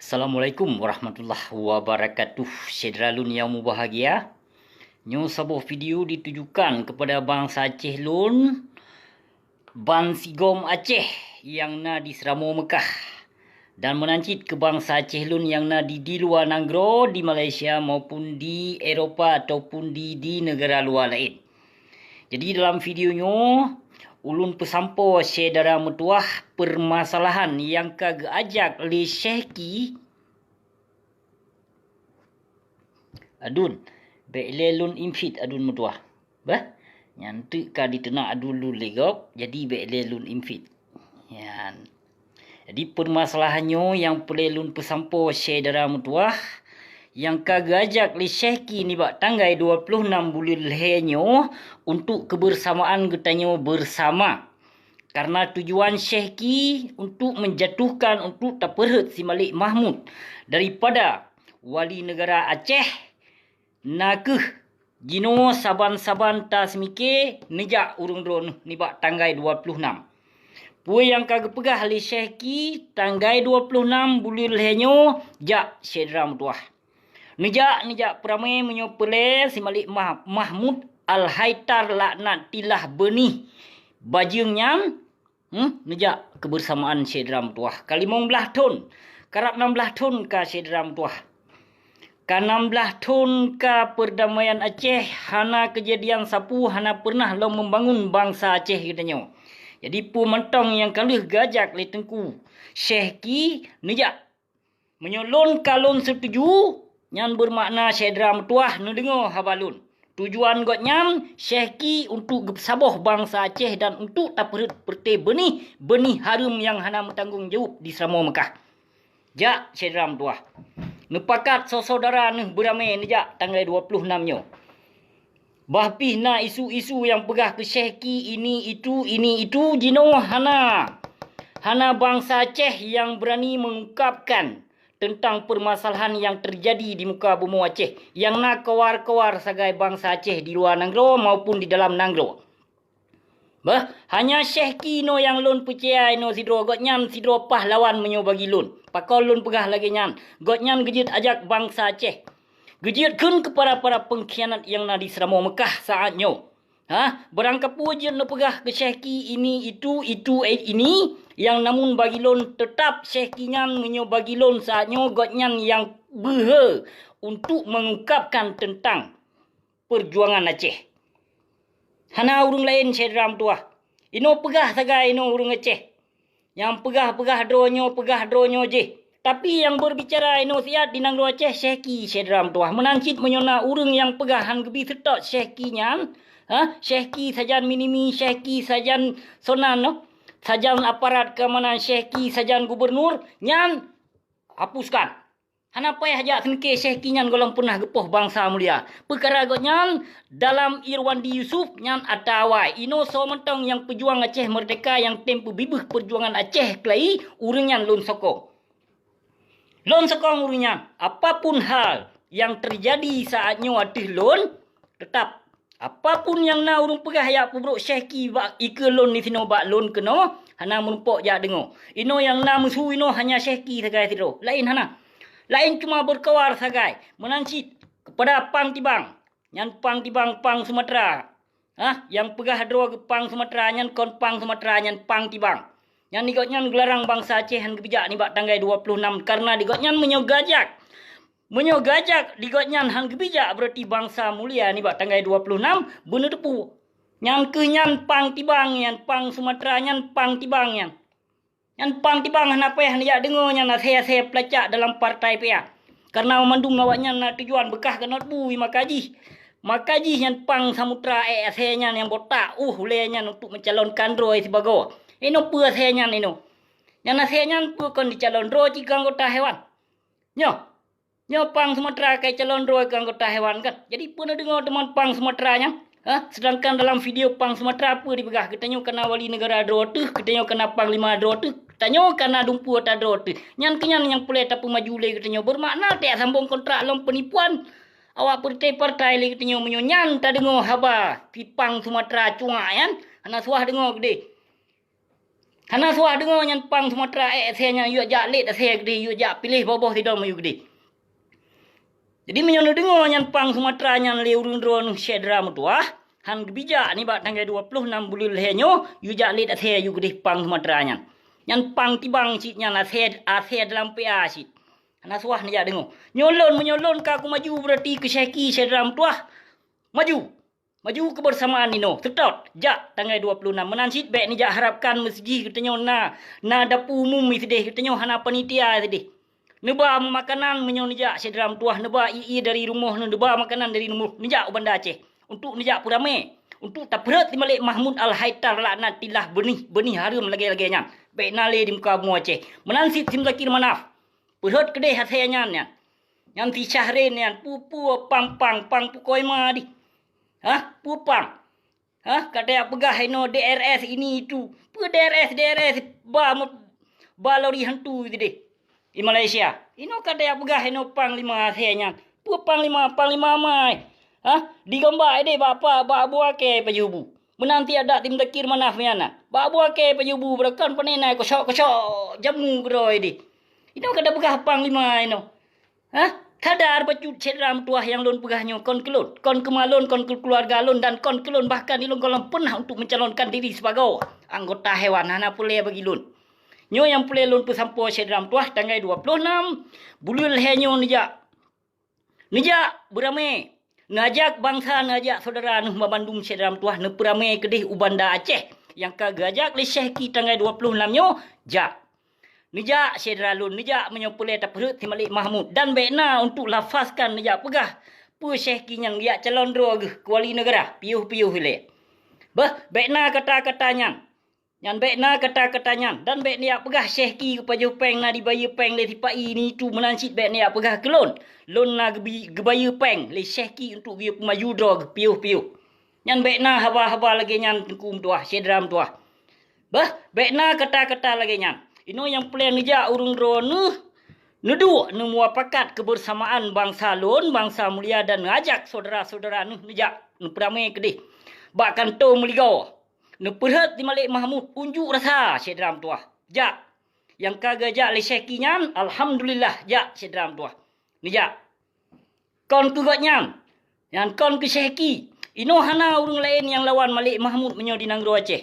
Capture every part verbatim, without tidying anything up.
Assalamualaikum warahmatullahi wabarakatuh. Syedara lôn nyang mubahgia, nyoe saboh video ditujukan kepada bansa Aceh lôn, bansigom Aceh nyang na di Seuramoe Meukah, dan meunan cit keu bansa Aceh lôn nyang na di, di luwa nanggroe, di Malaysia maupun di Eropa ataupun di, di neugara luwa laén. Jadi dalam video nyoe, ulôn peusampoe syedara meutuwah peumasalahan nyang ka geuajak lé Syehki. Adun, bék lé lôn invite adun meutuwah. Bah, nyan teuk ka diteunak adun lôn lé gob, jadi bék lé lôn invite. Nyan. Jadi peumasalahan nyoe nyang peureulée lôn peusampoe syedara meutuwah, nyang ka geuajak lé Syehki nibak tanggai dua ploh nam buleuen lhée nyoe untuk keubeusamaan geutanyoe beusama. Karena tujuan Syehki untuk menjatuhkan, untuk tapeurhot si Malik Mahmud daripada wali neugara Aceh, na kheueh jinoe saban-saban taseumiké neujak ureuëng droeneueh nibak tanggai dua ploh nam. Peue nyang ka geupeugah lé Syehki, tanggai dua ploh nam buleuen lhée nyoe jak syedara meutuwah. Neujak, neujak peuramé meunyoe peureulée si Malik Mah-, Mahmud Al-Haitar laknatillah beunih bajeueng nyan, hmm, neujak keubeusamaan syedara meutuwah. Ka limong blaih thon, karab nam blaih thon ka syedara meutuwah. Ka nam blaih thon ka peurdamaian Aceh, hana keujadian sapeue, hana peureunah lom meubangun bansa Aceh geutanyoe. Jadi peue mantong nyang ka lheueh geuajak lé Teungku Syehki neujak. Meunyoe lôn ka lôn seutuju, nyan beumakna syedara meutuwah neudeungoe haba lôn. Tujuan gobnyan Syehki untuk geusaboh bansa Aceh dan untuk tapeurhot peureute beunih, beunih hareuem nyang hana meutanggong jaweueb di Seuramoe Meukah. Jak syedara meutuwah. Neupakat soe-soe dara neuh beuramé neujak tanggai dua ploh nam nyoe. Bah pih na isu-isu nyang peugah keu Syehki ini itu, ini itu, jinoe hana. Hana bansa Aceh nyang beurani meungungkapkan teuntang peumasalahan nyang teujadi di muka bumoe Aceh, nyang na keuwar-keuwar sagai bansa Aceh di luwa nanggroe maupun di dalam nanggroe. Bah, hanya Syehki noe nyang lôn peucaya inoe sidroe, gobnyan sidroe pahlawan meunyoe bagi lôn. Pakon lôn peugah lagée nyan? Gobnyan geujeuet ajak bansa Aceh. Geujeuet kheun keu para-para peungkhianat nyang na di Seuramoe Meukah saát nyoe. Ha, barangkapeue jeuet neupeugah keu Syehki ini itu, itu, eh, ini, nyang namun bagi lôn teutab Syehki nyan meunyoe bagi lôn saát nyoe gobnyan nyang beuhe untuk meungungkapkan teuntang peurjuangan Aceh. Hana ureuëng laén syedara meutuwah. Inoe peugah sagai inoe ureuëng Aceh. Nyang peugah-peugah droe nyoe, peugah droe nyoe jih. Tapi nyang beurbicara inoe siat di nanggroe Aceh Syehki syedara meutuwah. Meunan cit meunyoe na ureuëng nyang peugah han geubi seutôt Syehki nyan, ha, Syehki sajan minimi, Syehki sajan sonan noh, sajan aparat keamanan, Syehki sajan gubernur, nyan hapuskan. Hana payah jak seungke Syehki nyan gohlom peureunah geupoh bansa mulia. Peukara gobnyan dalam Irwandi Yusuf nyan ata awai. Inoe soe mantong nyang peujuang Aceh Meurdeka nyang tem peubibeuh peurjuangan Aceh keulayi, ureuëng nyan lôn sokong. Lôn sokong ureuëng nyan. Apapun hal nyang teujadi saát nyoe ateueh lôn, teutab Apapun nyang na ureuëng peugah jak peubrok Syehki bak ikeue lôn disinoe bak lôn keunoe, hana meurumpok jak deungoe. Inoe nyang na meusu inoe hanya Syehki sagai sidroe, laén hana. Laén cuma beurkawar sagai, meunan cit keupada Pang Tibang. Nyan Pang Tibang, Pang Sumatra. Hah, nyang peugah droe geuh Pang Sumatra nyan kon Pang Sumatra, nyan Pang Tibang. Nyan di gobnyan geularang bansa Aceh han geubijak nibak tanggai dua ploh nam, kareuna di gobnyan meunyoe gajak Meunyoe gajak di gobnyan han geubijak, beurati bansa mulia nibak tanggai dua ploh nam beuneuteupeue. Nyan kheueh nyan Pang Tibang nyan, Pang Sumatra nyan, Pang Tibang nyan. Nyan Pang Tibang hana payah neujak deungoe nyan asée-asée peulacak dalam partai pih. Kareuna mandum awaknyan na tujuan beukah keunoe bu maka jih. Maka jih nyan Pang Sumatra ék asée nyan nyang botak uh ulée nyan untuk meucalonkan droe sibagoe. Inoe peue asée nyan inoe? Nyan asée nyan peue kon jicalon droe cit keu anggota dewan? Nyoe. Nyoe Pang Sumatra ka jicalon droe keu anggota dewan kan? Jadi peue neudeungoe teuma Pang Sumatra nyan? Hah? Seudangkan dalam video Pang Sumatra peue dipeugah, geutanyoe kana wali neugara droe teuh, geutanyoe kana panglima droe teuh, geutanyoe kana dumpeue ata droe teuh. Nyan keuh nyan nyang peureulée tapeumaju lé geutanyoe, beumakna tajak sambong kontrak lom peunipuan awak partai-partai lé geutanyoe meunyoe nyan tadeungoe haba si Pang Sumatra cuak nyan, hana suah deungoe keudeh. Hana suah deungoe nyan pang Sumatra ék asèe nyan yue jak lét asèe keudéh, yue jak piléh boh-boh sidom yue keudéh. Jadi meunyoe neudeungoe nyan pang Sumatra nyan lé ureuëng droeneuh syedara meutuwah, han geubijak nibak tanggai dua ploh nam buleuen lhèe nyoe yue jak lét asèe yue keudéh pang Sumatra nyan. Nyan pang tibang cit nyan asèe, asèe dalam P A cit. Hana suah neujak deungoe. Nyoe lôn, meunyoe lôn ka kumaju beurati keu syehki syedara meutuwah, maju. Maju keubeusamaan inoe, seutôt, jak tanggai dua ploh nam. Meunan cit bék neujak harapkan meusideh geutanyoe na, na dapu umum sideh, geutanyoe hana panitia sideh. Neuba makanan meunyoe neujak syedara meutuwah, neuba ie-ie dari rumoh, neuba makanan dari rumoh, neujak u Banda Aceh untuk neujak peuramé, untuk tapeurhot si Malik Mahmud Al-Haitar laknatillah beunih, beunih hareuem lagée-lagée nyan. Bék na lé di muka bumoe Aceh. Meunan cit si Muzakir Manaf. Peurhot keudeh asèe nyan nyan. Nyan si Syahrin nyan, peue-peue pang-pang, pang pukoi ma di. Hah? Peue pang? Hah? Ka tajak peugah inoe D R S ini itu. Peue D R S, D R S ba, ba lori hantu sideh di Malaysia. Inoe ka tajak peugah inoe panglima asèe nyan. Peue panglima, panglima mai? Hah? Digombak ideh bak apa? Bak Abu Akée Pajoh Bu. Meunan tieb dak si Muzakir Manaf nyan na. Bak Abu Akée Pajoh Bu beureukan pane na keusyok-keusyok jamu keudroe deh. Inoe ka tapeugah panglima inoe. Hah? Sadar bacut syedara meutuwah nyang lôn peugah nyoe kon keu lôn, kon keu ma lôn, kon keu keuluwarga lôn dan kon keu lôn bahkan di lôn gohlom pernah untuk mencalonkan diri sibagoe anggota hewan hana peureulée bagi lôn. Nyoe nyang peureulée lôn peusampoe syedara meutuwah tanggai dua ploh nam buleuen lhèe nyoe neujak. Neujak beuramé, neuajak bansa, neuajak syedara neuh banmandum syedara meutuwah neupeuramé keudeh u Banda Aceh nyang ka geuajak lé syehki tanggai dua ploh nam nyoe jak. Neujak syedara lôn, neujak meunyoe peureulée tapeurhot si Malik Mahmud dan bék na untuk lafazkan neujak peugah peue syehki nyan geujak calon droe geuh keu wali neugara, piôh-piôh ilée. Beuh, bék na kata-kata nyan. Nyan bék na kata-kata nyan dan bék neujak peugah syehki geupajoh péng na dibayeue péng lé sipa-i nitu meunan cit bék neujak peugah keu lôn. Lôn na geubi-, geubayeue péng lé syehki untuk geuyue peumaju droe geuh piôh-piôh. Nyan bék na haba-haba lagée nyan Teungku meutuwah, syedara meutuwah. Beuh, bék na kata-kata lagée nyan. Inoe nyang peureulée neujak ureuëng droeneuh neuduek neumupakat keubeusamaan bansa lôn, bansa mulia dan neuajak syedara-syedara neuh neujak neupeuramé keudeh bak kantô meuligoe. Neupeurhot si Malik Mahmud unjuk rasa syedara meutuwah. Jak. Nyang ka geujak lé syehki nyan, alhamdulillah jak syedara meutuwah. Neujak. Kon keu gobnyan, nyan kon keu syehki. Inoe hana ureuëng laén nyang lawan Malik Mahmud meunyoe di nanggroe Aceh.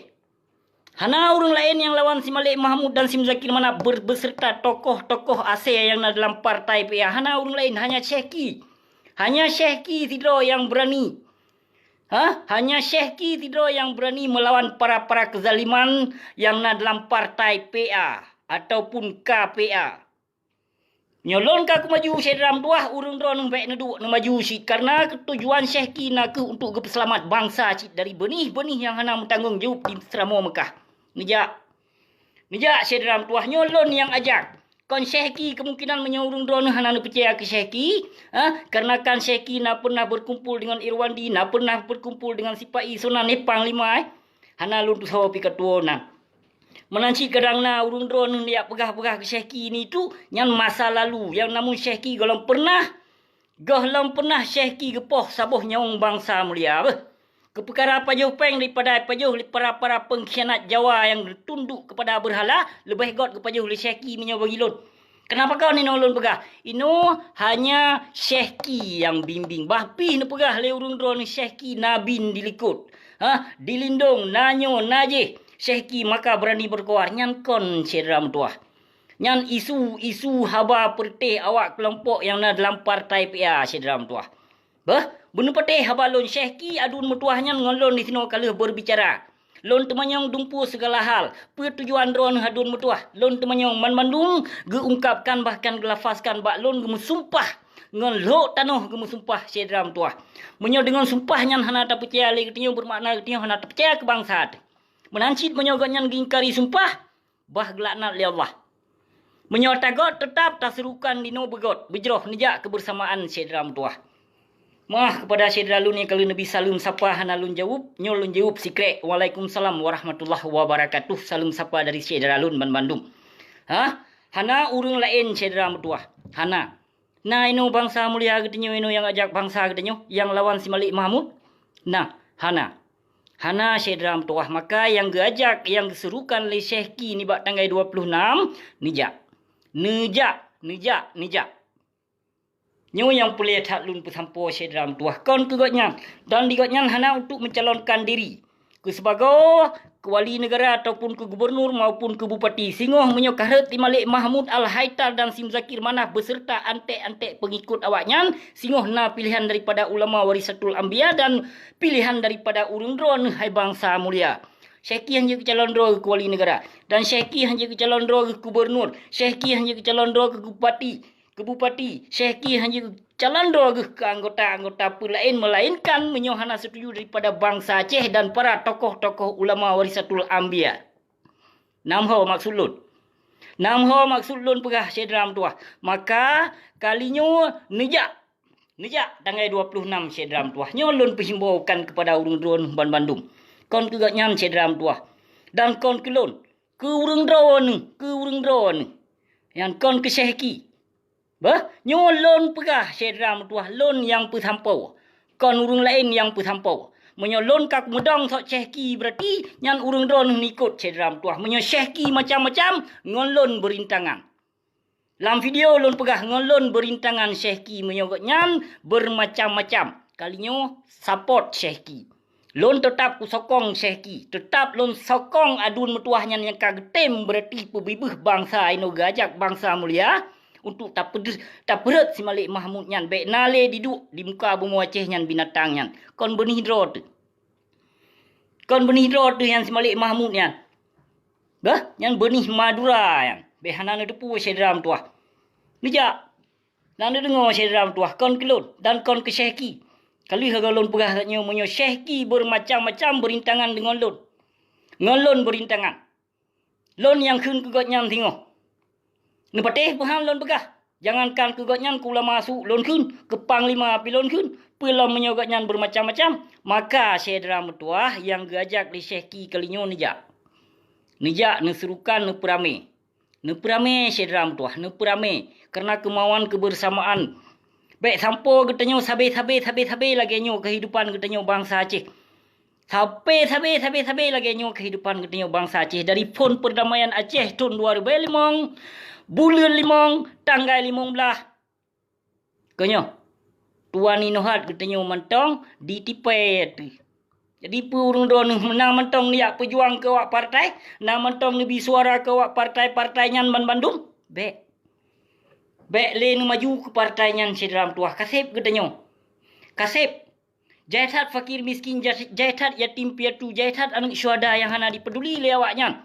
Hana ureuëng laén nyang lawan si Malik Mahmud dan si Muzakir Manaf ber-, beserta tokoh-tokoh asèe nyang na dalam partai P A. Hana ureuëng laén, hanya syehki. Hanya syehki sidroe nyang beurani. Hah? Hanya syehki sidroe nyang beurani meulawan para-para keuzaliman nyang na dalam partai P A ataupun K P A. Nyoe lôn ka kumaju syedara meutuwah, ureuëng droeneuh bék neuduek neumaju cit, kareuna tujuan syehki na kheueh untuk geupeuseulamat bansa cit dari beunih-beunih nyang hana meutanggong jaweueb di Seuramoe Meukah. Neujak. Neujak syedara meutuwah, nyoe lôn nyang ajak. Kon syehki, keumungkinan meunyoe ureuëng droeneuh hana neupeucaya keu syehki, ha, kareuna kan syehki na pernah berkumpul dengan Irwandi, na pernah berkumpul dengan sipa-i Sunan, eh, panglima, eh. Hana lôn tusoe pih keu tuwo nan. Meunan cit kadang na ureuëng droeneuh neujak peugah-peugah keu syehki nitu, nyan masa lalu, nyang namun syehki gohlom pernah Gohlom pernah syehki geupoh saboh nyawöng bansa mulia beuh. Keu peukara pajoh péng daripada pajoh lé para-para peungkhianat Jawa nyang tunduk keupada beurhala, leubeh göt geupajoh lé syehki meunyoe bagi lôn. Keunapa kon inoe lôn peugah? Inoe hanya syehki nyang bimbéng. Bah pih neupeugah lé ureuëng droeneuh syehki na bin dilikot. Hah, dilindong, na nyoe, na jéh. Syehki maka beurani beukoar. Nyan kon syedara meutuwah. Nyan isu-isu haba peureuteh awak keulompok nyang na dalam partai P A syedara meutuwah. Beuh, beuneupatéh haba lôn syehki aduen meutuwah nyan ngon lôn disinoe ka lheueh beurbicara. Lôn teumanyong dumpeue sigala hal, peue tujuan droeneuh aduen meutuwah. Lôn teumanyong banmandum geuungkapkan bahkan geulafazkan bak lôn geumeusumpah ngon lhok tanoh geumeusumpah syedara meutuwah. Meunyoe deungon sumpah nyan hana tapeucaya lé geutanyoe, beumakna geutanyoe hana tapeucaya keu bansa teuh. Meunan cit meunyoe gobnyan geuingkari sumpah, bah geulaknat lé Allah. Meunyoe tagöt, teutab taserukan dinoe beugöt, beujroh neujak keubeursamaan syedara meutuwah. Meuah keupada syedara lôn nyang ka lheueh neubi saleuem sapa hana lôn jaweueb, nyoe lôn jaweueb sikrek, "Waalaikumsalam warahmatullahi wabarakatuh." Saleuem sapa dari syedara lôn banmandum. Hah? Hana ureuëng laén syedara meutuwah. Hana. Na inoe bansa mulia geutanyoe inoe nyang ajak bansa geutanyoe nyang lawan si Malik Mahmud? Na, hana. Hana, syedara meutuwah, maka nyang geuajak, nyang geuserukan lé Syehki nibak tanggai dua ploh nam, neujak. Neujak, neujak, neujak. Nyoe nyang peureulée that lôn peusampoe, syedara meutuwah, kon keu gobnyan, dan di gobnyan hana untuk mencalonkan diri keu sibagoe keu wali neugara ataupun keu gubunur maupun keu bupati. Singoh meunyoe ka rhot si Malik Mahmud Al-Haithar dan si Muzakir Manaf beserta anték-anték peungikot awaknyan, singoh na piléhan daripada ulama warisatul anbiya dan piléhan daripada ureuëng droeneuh, hai bansa mulia. Syehki hana jeuet keu calon droe keu wali neugara, dan Syehki hana jeuet keu calon droe keu gubunur, Syehki hana jeuet keu calon droe keu bupati, keu bupati, Syehki hana jeuet calon droe geuh keu anggota-anggota peue laén, melainkan meunyoe hana setuju daripada bansa Aceh dan para tokoh-tokoh ulama warisatul anbiya. Nam ho maksud lôn. Nam ho maksud lôn peugah, syedara meutuwah. Maka kali nyoe neujak, neujak tanggai dua ploh nam, syedara meutuwah. Nyoe lôn peuhimbaukan keupada ureuëng droeneuh banmandum. Kon keu gobnyan, syedara meutuwah, dan kon keu lôn, keu ureuëng droeneuh, keu ureuëng droeneuh. Nyan kon keu Syehki. Bah, nyoe lôn peugah, syedara meutuwah, lôn nyang peusampoe, kon ureuëng laén nyang peusampoe. Meunyoe lôn ka meudong sok Syehki, beurati nyan ureuëng droeneuh neuikot, syedara meutuwah. Meunyoe Syehki macam-macam, ngon lôn beurintangan. Lam video lôn peugah ngon lôn beurintangan Syehki meunyoe gobnyan beumacam-macam. Kali nyoe support Syehki. Lôn teutab kusokong Syehki, teutab lôn sokong aduen meutuwah nyan nyang ka geutem beurati peubibeuh bansa inoe geuajak bansa mulia untuk tapeude-, tapeurhot si Malik Mahmud nyan bék na lé diduek di muka bumoe Aceh nyan binatang nyan. Kon beunih droe teuh. Kon beunih droe teuh nyan si Malik Mahmud nyan. Bah, nyan beunih Madura nyan. Bék hana neuteupeue syedara meutuwah. Neujak. Na neudeungoe syedara meutuwah, kon keu lôn dan kon keu Syehki. Ka lheueh goe lôn peugah lagée nyoe, meunyoe Syehki beumacam-macam beurintangan deungon lôn, ngon lôn beurintangan, lôn nyang kheun keu gobnyan singoh. Neupatéh peuham lôn peugah, jangankan keu gobnyan, keu ulama su lôn kheun, keu panglima pih lôn kheun, peue lom meunyoe gobnyan beumacam-macam. Maka syedara meutuwah, nyang geuajak lé Syehki kali nyoe neujak. Neujak, neuserukan, neupeuramé. Neupeuramé syedara meutuwah, neupeuramé, kareuna keumauan keubeusamaan. Bék sampoe geutanyoe sabe-sabe, sabe-sabe lagée nyoe keuhidupan geutanyoe bansa Aceh. Sabe-sabe, sabe-sabe lagée nyoe keuhidupan geutanyoe bansa Aceh, dari phon peurdamaian Aceh thon dua ribée limong, buleuen limong, tanggai limong blaih. Keunyoe, tuan inong that geutanyoe mantong ditipée teuh. Jadi, peue ureuëng droeneuh na mantong neujak peujuang keu awak partai, na mantong neubi suara keu awak partai-partai nyan banmandum? Bék. Bék lé neumaju keu partai nyan, syedara meutuwah. Ka seb geutanyoe. Ka seb. Jai that fakir miskin, jai, jai that yatim piatu, jai that aneuëk syuhada nyang hana dipeuduli lé awaknyan.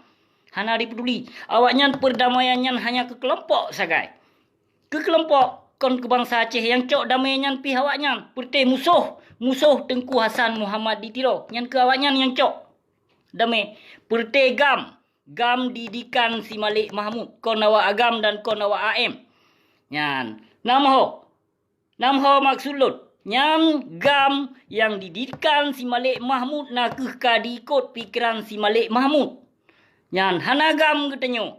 Hana dipeuduli. Awaknyan peurdamaian nyan hanya keu keulompok sagai. Keu keulompok, kon keu bansa Aceh nyang cok damé nyan pih awaknyan. Peureuté musoh, musoh Teungku Hasan Muhammad di Tiro, nyan keu awaknyan nyang cok damé. Peureuté GAM, GAM didikan si Malik Mahmud, kon awak AGAM dan kon awak AM. Nyan, nam ho. Nam ho maksud lôn, nyan GAM nyang didikan si Malik Mahmud na kheueh ka diikot pikeran si Malik Mahmud. Nyan hana GAM geutanyoe.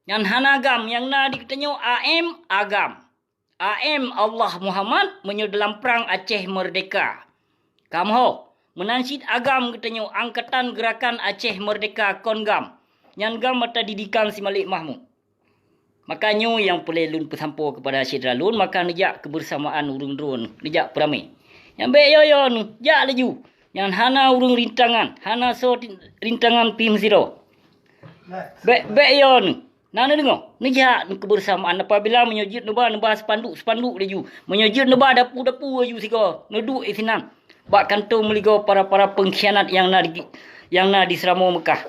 Nyan hana GAM, nyang na di geutanyoe AM AGAM. AM Allah Muhammad meunyoe dalam prang Aceh Merdeka. Kam ho, meunan cit AGAM geutanyoe Angkatan Gerakan Aceh Merdeka kon GAM. Nyan GAM mata didikan si Malik Mahmud. Maka nyoe nyang peureulée lôn peusampoe keupada syedara lôn, maka neujak keubeursamaan ureuëng droeneuh, neujak peuramé. Nyang bék yo-yo neuh, jak laju. Nyang hana ureuëng rintangan, hana soe ti-, rintangan pih meusidroe. Bék, bék yo neuh. Na neudeungoe, neujak keubeursamaan. Apabila meunyoe jeuet neuba, neuba spanduk-spanduk laju. Meunyoe jeuet neuba dapu-dapu laju sigoe, neuduek sinan bak kantô meuligoe para-para peungkhianat nyang na di, nyang na di Seuramoe Meukah.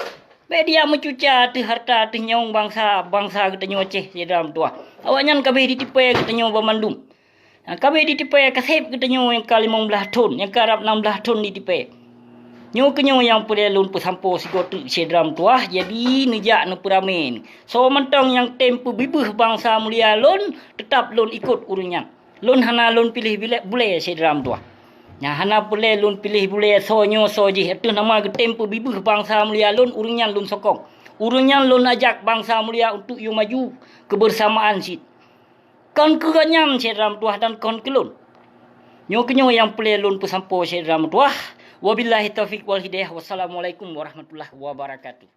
Bék dijak meucuca ateueh hareuta ateueh nyawöng bansa, bansa geutanyoe Aceh, syedara meutuwah. Awaknyan ka abéh ditipée geutanyoe banmandum. Nyang ka abéh ditipée ka seb geutanyoe nyang ka limong blaih thon, nyang ka rab nam blaih thon ditipée. Nyoe keunyoe nyang peureulée lôn peusampoe sigoe teuk syedara meutuwah, jadi neujak neupeuramé. Soe mantong nyang tem peubibeuh bansa mulia lôn, teutab lôn ikot ureuëng nyan. Lôn hana lôn piléh bilé-, bulée syedara meutuwah. Nyang hana peureulée lôn piléh bulée soe nyoe soe jih, ateueh nama geutem peubibeuh bansa mulia lôn, ureuëng nyan lôn sokong. Ureuëng nyan lôn ajak bansa mulia untuk yue maju keubeursamaan cit. Kon keu gobnyan syedara meutuwah dan kon keu lôn. Nyoe keunyoe nyang peureulée lôn peusampoe syedara meutuwah, Wabillahi taufiq wal hidayah. Wassalamualaikum warahmatullahi wabarakatuh.